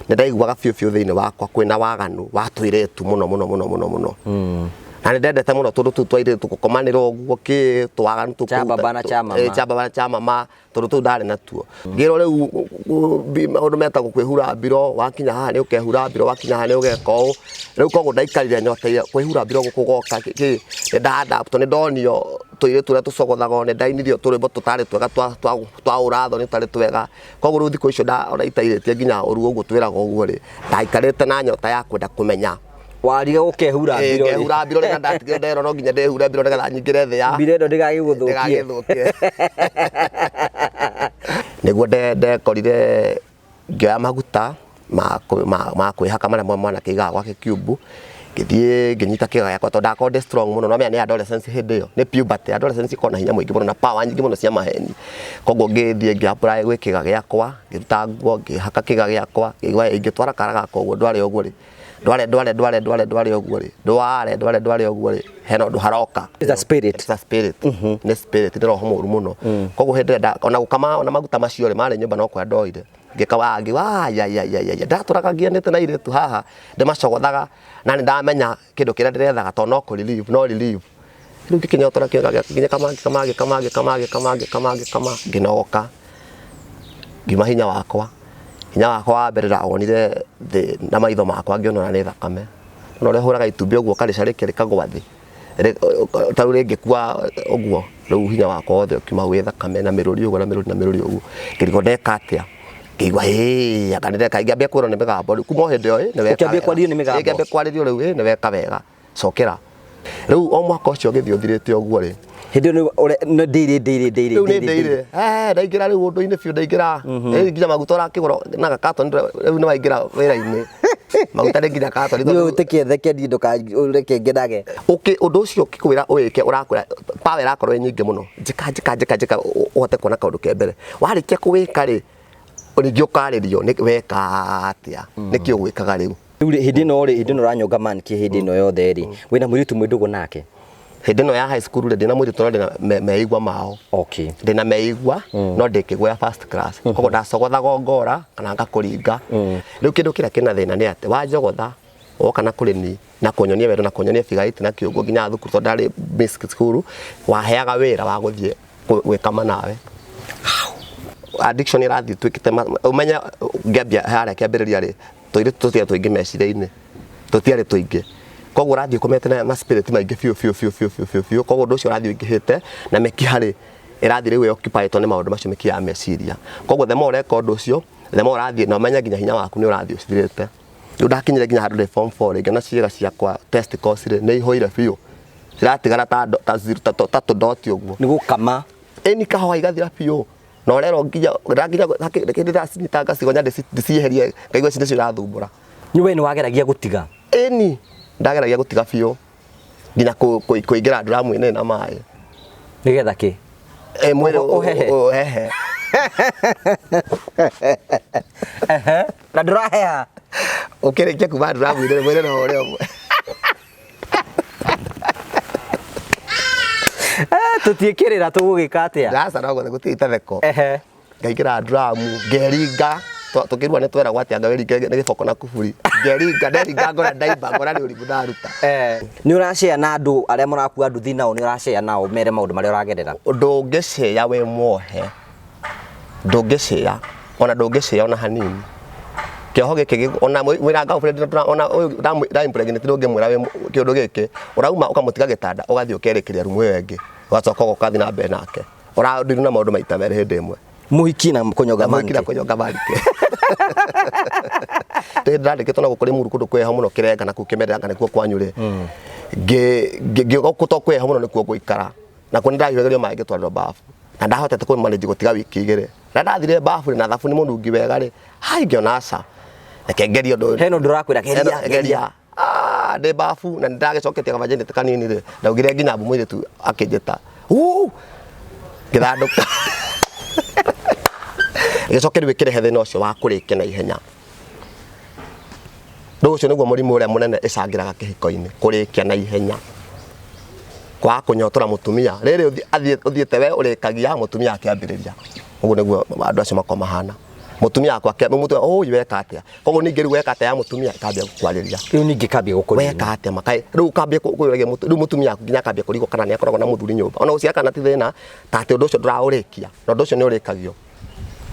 Nĩ ndaiguaga biũ biũ thĩinĩ wakwa kwĩna waganu wa tũirĩtu mũno mũno mũno mũno mũno. Na nĩ ndendete mũno tũndũ tũu twa airĩtu gũkomanĩra ũguo kĩ twaganu tũu Cha baba na cha mama. Eh, cha baba na cha mama tondũ tũu ndarĩ natuo. Ngĩrwo rĩu maũndũ metagwo kwĩhura mbiro, wakinya haha nĩ ũkehura mbiro, wakinya haha nĩ ũgeka ũũ. Rĩu koguo ndaikarire nyoteire kwĩhura mbiro gũkũ goka kĩ nĩ nda adapt nĩ ndonio tũirĩtu ũrĩa tũcogothagwo, nĩ ndainirio tũrwĩmbo tũtarĩ twega twa ũrathoni tũtarĩ twega. Koguo rĩu thikũ icio ona itairĩtie nginya ũruo ũguo twĩragwo ũguo rĩ, ndaikarĩte na nyota ya kwenda kũmenya. Wariga gũkehura Ĩĩ, mbiro rĩ. ngehura mbiro rĩ, na ndatigire nderwo no nginya ndĩhure mbiro nĩgetha nyingĩre thĩ ya Mbiro ĩno ndĩgagĩgũthũkie. Ndĩgagĩthũkie. Nĩguo ndekorire ngĩoya maguta ma kwĩhaka marĩa mwanake aigaga gwake kiumbu, ngĩthiĩ ngĩnyita kĩga gĩakwa tondũ ndakoragwo ndĩ strong mũno, nĩwamenya nĩ adolescence hĩndĩ ĩyo, nĩ puberty, adolescence ĩkoragwo na hinya mũingĩ mũno na power nyingĩ mũno cia maheni. Koguo ngĩthiĩ ngĩ apply gwĩ kĩga gĩakwa, ngĩruta nguo ngĩhaka kĩga gĩakwa, ngĩigua ingĩtwara kara gakwa ũguo ndware ũguo rĩ, ndware ndware ndware ndware ndware ũguo rĩ, ndware ndware ndware ũguo rĩ, hena ũndũ haroka. It's a spirit. It's a spirit. Nĩ spirit, nĩ roho mũru mũno. Koguo hĩndĩ ĩrĩa ona gũkama ona maguta macio rĩ, marĩ nyũmba no kuoya ndoire. Ngĩka wa ngiuga ya ya ya ya ndatũraga ngianĩte na airĩtu haha ndĩmacogothaga na nĩ ndamenya kĩndũ kĩrĩa ndĩrethaga tondũ no kũ relieve no relieve. Rĩu ngĩkĩnyotora kĩga gĩakwa ngĩkama ngĩkama ngĩkama ngĩkama ngĩkama ngĩkama ngĩkama ngĩnogoka ngiuma hinya wakwa. Hinya wakwa wa mbere ndawonire thĩ na maitho makwa ngĩona nĩ thakame. Nĩ wona ũrĩa ũhũraga itumbĩ ũguo ũkarĩcarĩkia rĩkagwa thĩ. Ta rĩu rĩngĩkua ũguo rĩu hinya wakwa wothe ũkiuma wĩ thakame na mĩrũri ũguo na mĩrũri na mĩrũri ũguo, ngĩrigwo ndeka atĩa, ngĩigua hĩ anga nĩ ndeka, ngĩambia kwĩrwo nĩ mĩgambo rĩu kuma o hĩndĩ ĩyo nĩ weka Ũkĩambia wega. kwario nĩ mĩgambo? Ĩ, ngĩambia kwarĩrio rĩu ĩ nĩ weka wega, cokera. Rĩu o mwaka ũcio ũgĩthiĩ ũthirĩte ũguo rĩ, Hĩndĩ ĩyo nĩ ndĩirĩ ndĩirĩ ndĩirĩ rĩu nĩ ndĩire eh ndaingĩra rĩu ũndũ-inĩ biũ ndaingĩra rĩu nginya maguta ũrakĩgũra na gakatoni rĩu nĩ waingĩra wĩra-inĩ maguta nĩ nginya katoni Niĩ ũtĩkie theke niĩ ndũkareke ngenage. Ũkĩ ũndũ ũcio ũkĩkwĩra ũwĩke ũrakwĩra power ĩrakorwo ĩ nyingĩ mũno njĩka njĩka njĩka njĩka ũhote kuona kaũndũ ke mbere warĩkia kũwĩka rĩ rĩngĩ ũkarĩrio nĩ weka atĩa nĩkĩ ũgwĩkaga rĩu. Rĩu rĩ, hĩndĩ ĩno rĩ, hĩndĩ ĩno ũranyonga manki hĩndĩ ĩno yothe rĩ, wĩna mũirĩtu mwĩ ndũgũ nake? Hĩndĩ ĩno ya high school rĩ, ndĩna mũirĩtu no ndĩna meigua mao. Okay. Ndĩna meigua no ndĩkĩgwea first class. Koguo ndacogothaga o ngora kana ngakũringa. Rĩu kĩndũ kĩrĩa kĩna thĩna nĩ atĩ wanjogotha woka na kũrĩ niĩ na kũnyonia wendo na kũnyonia figure eight na kĩũngũ nginya thukuru tondũ ndarĩ basic school, waheaga wĩra wa gũthiĩ gwĩkama nawe. Addiction ĩrathiĩ ĩtuĩkĩte ũmenye ngĩambia harĩa kĩambĩrĩria rĩ, tũirĩtu tũtiarĩ tũingĩ meciria-inĩ, tũtiarĩ tũingĩ. Koguo ũrathiĩ ũkomete na ma spirit maingĩ biũ biũ biũ biũ biũ biũ biũ, koguo ũndũ ũcio ũrathiĩ ũingĩhĩte na mĩkiha rĩ, ĩrathiĩ rĩu ĩ occupied nĩ maũndũ macio mĩkiha ya meciria. Koguo the more ũreka ũndũ ũcio, the more ũrathiĩ na ũmenye nginya hinya waku nĩ ũrathiĩ ũthirĩte. Rĩu ndakinyire nginya handũ ndĩ form four rĩ, ngĩona ciĩga ciakwa testicles rĩ, nĩ ihũire biũ, ciratigara ta tũdoti ũguo. Nĩ gũkama. Ĩni kahũa igathira biũ. Na ũrerwo nginya nginya hĩndĩ ndĩracinyita ngacigonya ndĩcieherie ngaigua ici nĩcio irathumbũra. Nĩ we nĩ wageragia gũtiga? Ĩni, ndageragia gũtiga biũ nginya kũingĩra nduramu-inĩ na maĩ. Nĩgetha kĩ? Ĩ mwĩrĩ Ũhehe? Ũhehe. Na ndũraheha? Ũkĩrĩkia kuma nduramu-inĩ mwĩrĩ no ũrĩa ũmwe. Tũtiĩkĩrĩra tũgũgĩka atĩa? Ndaca no guothe gũtirĩ itatheko. Ehe. Ngaingĩra nduramu, ngeringa, tũkĩrua nĩ tweragwo atĩ anga wĩringe nĩ gĩboko na kuburi. Ngeringa, nderinga ngona ndaimba, ngona nĩ ũrimũ ndaruta. Nĩ ũracea na andũ arĩa mũrakua nduthi nao, nĩ ũracea nao mere maũndũ marĩa ũragerera? Ndũngĩcea wĩ muohe. Ndũngĩcĩa ona ndũngĩcĩa ona hanini. Kĩoho gĩkĩ ona wĩna girlfriend ona ũyũ nda impregnate ndũngĩmwĩra wĩ kĩũndũ gĩkĩ, ũrauma ũkamũtiga gĩtanda ũgathiĩ ũkerĩkĩria rumu ĩyo ĩngĩ, ũgacoka ũgoka ũgathiĩ na mbere nake. Ũra deal na maũndũ maita merĩ hĩndĩ ĩmwe. Mũhiki na kũnyonga Mũhiki na manke. kũnyonga manke. Hĩndĩ ndandĩkĩtwo na gũkũ Limuru kũndũ kwĩ heho mũno Kĩrenga na kũu Kĩmerera nĩkuo kwanyu rĩ, ngĩũka gũkũ tondũ kwĩ heho mũno nĩkuo ngũikara. Nakuo nĩ ndahiũhagĩrio maĩ ngĩtwarĩrwo bafu. Na ndahotete kũ manage gũtiga wiki igĩrĩ. Rĩrĩa ndathire bafu na thabuni mũnungi wega rĩ, hai ngĩona aca. Reke ngerie ũndũ ũyũ. Hena ũndũ ũrakwĩra geria, geria. Ah, ndĩ bafu na nĩndagĩcoketie ka virginity kanini rĩ, ndaugire nginya mbu mũirĩtu akĩnjĩta. Wuu! Ngĩthandũka. Gĩcoke rĩu ĩkĩrehe thĩna ũcio wa kũrĩkia na ihenya. Rĩu ũcio nĩguo mũrimũ ũrĩa mũnene ĩcangĩraga kĩhiko-inĩ, kũrĩkia na ihenya. Kwaga kũnyotora mũtumia, rĩrĩ ũthiĩte we ũrĩkagia mũtumia akĩambĩrĩria. Ũguo nĩguo andũ acio makoragwo mahana. Mutumia wakwa mutumia ũyũ weka atĩa? Koguo ningĩ rĩu weka atĩa ya mutumia ĩkambia gũkwarĩria. Rĩu ningĩ kambia gũkũria. Weka atĩa makai rĩu ũkambia kũragia rĩu mutumia waku nginya akambia kũrigwo kana nĩ akoragwo na mũthuri nyũmba. Ona gũciara kana ti thĩna, ta atĩ ũndũ ũcio ndũraũrĩkia, na ũndũ ũcio nĩ ũrĩkagio.